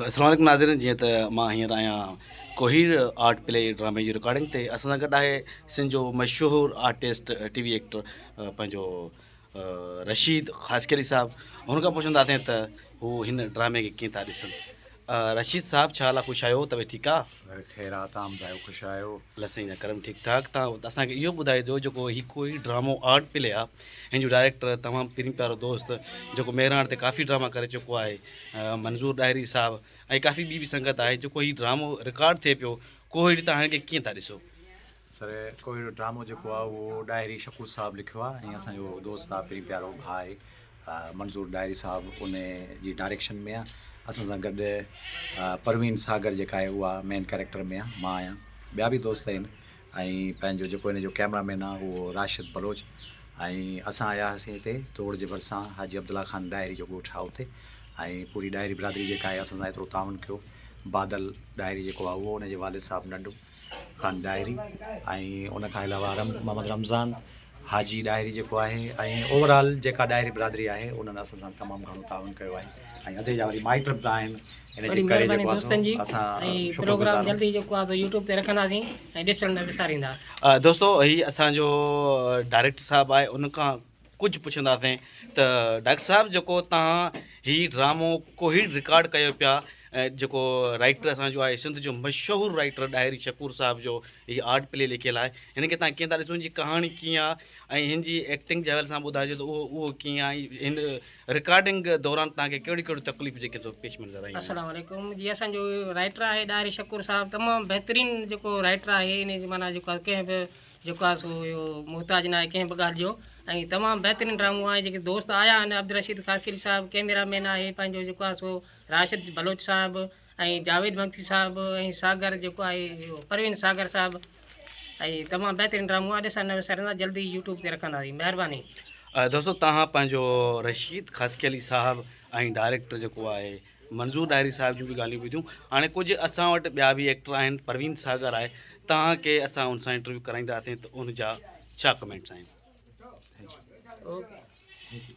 السلام عليڪم ناظرين جيئن ته مان هينئر آهيان ڪوهير آرٽ پلي ڊرامي جي رڪارڊنگ تي اسان سان گڏ آهي سنڌ جو مشهور آرٽسٽ ٽي وي ايڪٽر پنهنجو رشيد خاصخيلي صاحب هن کان پڇنداسين ته هو هن ڊرامي کي ڪيئن ٿا ڏسن رشيد صاحب ڇا حال آ خوش آهيو طبيعت ٺيڪ آ خير آ تان ٻڌايو خوش آهيو الله سائين جا ڪرم ٺيڪ ٺاڪ تان اسان کي اهو ٻڌائجو جيڪو هي ڪوئي ڊرامو آرٽ پلي آ هن جو ڊائريڪٽر تمام پرين پيارو دوست جيڪو مهراڻ تي ڪافي ڊراما ڪري چڪو آهي منظور ڏاهري صاحب ۽ ڪافي ٻي به سنگت آهي جيڪو هي ڊرامو رڪارڊ ٿئي پيو ڪوهيڙي تان هن کي ڪيئن ٿا ڏسو سر ڪوهيڙو ڊرامو جيڪو آهي اهو ڏاهري شڪور صاحب لکيو آهي ۽ اسان جو دوست آهي پرين پيارو ڀاء آهي منظور ڏاهري صاحب ان جي ڊائريڪشن ۾ آهي اسان سان گڏ پروين ساگر جيڪا آهي اها مين ڪريڪٽر ۾ آهي مان آهيان ٻيا به دوست آهن ۽ پنهنجو جيڪو ان جو ڪيمرا مين آهي اهو راشد بلوچ ۽ اسان آيا هئاسين هتي توڙ جي ڀرسان حاجي عبدالله خان ڏاهري جو ڳوٺ آهي اتي ۽ پوري ڏاهري برادري جيڪا آهي اسان سان ايترو تعاون ڪيو بادل ڏاهري جيڪو آهي اهو ان جي والد صاحب ننڍو خان ڏاهري ۽ ان کان علاوه رم محمد رمضان حاجي ڏاهري جيڪو آهي ۽ اوور آل جيڪا ڏاهري برادري آهي انهن اسان سان تمام گهڻو تعاون ڪيو آهي ۽ ادي جا وري مائٽ به آهن ان جي وڏي ڪري مهرباني جيڪو آهي دوستن جي سو اسان ۽ شڪر پروگرام گذار جلدي جيڪو آهي سو يوٽيوب تي رکنداسين ۽ ڏسڻ نه وساريندا. دوستو هي اسان جو ڊائريڪٽر صاحب آهي ان کان ڪجهه پڇنداسين ته ڊاڪٽر صاحب جيڪو تهان هي ڊرامو ڪوهيڙ رڪارڊ ڪيو پيا جيڪو رائيٽر اسان جو آهي سنڌ جو مشهور رائيٽر ڏاهري شڪور صاحب جو هي آرٽ پلي لکيل آهي هن کي تهان ڪيئن ٿا ڏسو هن جي ڪهاڻي ڪيئن آهي ۽ هن جي ايڪٽنگ جي حوالي سان ٻڌائجو ته اهو اهو ڪيئن آهي هن رڪارڊنگ دوران تهان کي ڪهڙيون ڪهڙيون تڪليفون جيڪي سو پيش منظر آيون السلام عليڪم جي اسان جو رائيٽر آهي ڏاهري شڪور صاحب تمام بهترين جيڪو رائيٽر آهي ان جي معنيٰ جيڪو ڪنهن به جيڪو آهي سو اهو محتاج ناهي ڪنهن به ڳالهه جو ۽ تمام بهترين ڊرامو آهي جيڪي دوست آيا آهن عبدالرشيد خاصخيلي صاحب ڪيميرا مين آهي پنهنجو جيڪو آهي سو راشد بلوچ صاحب ۽ جاويد مگسي صاحب ۽ ساگر جيڪو آهي اهو پروين ساگر صاحب ۽ تمام بهترين ڊرامو آهي ڏسڻ نه وساريندا جلدي يوٽيوب تي رکنداسين مهرباني. دوستو توهان پنهنجو رشيد خاصخيلي صاحب ۽ ڊائريڪٽر جيڪو آهي منظور ڏاهري صاحب جون به ڳالهيون ٻڌيون هاڻي ڪجهه اسان وٽ ٻيا به ايڪٽر آهن پروين ساگر آهي توهان کي اسان ان سان انٽرويو ڪرائينداسين ته ان جا ڇا ڪمينٽس آهن. اوڪي.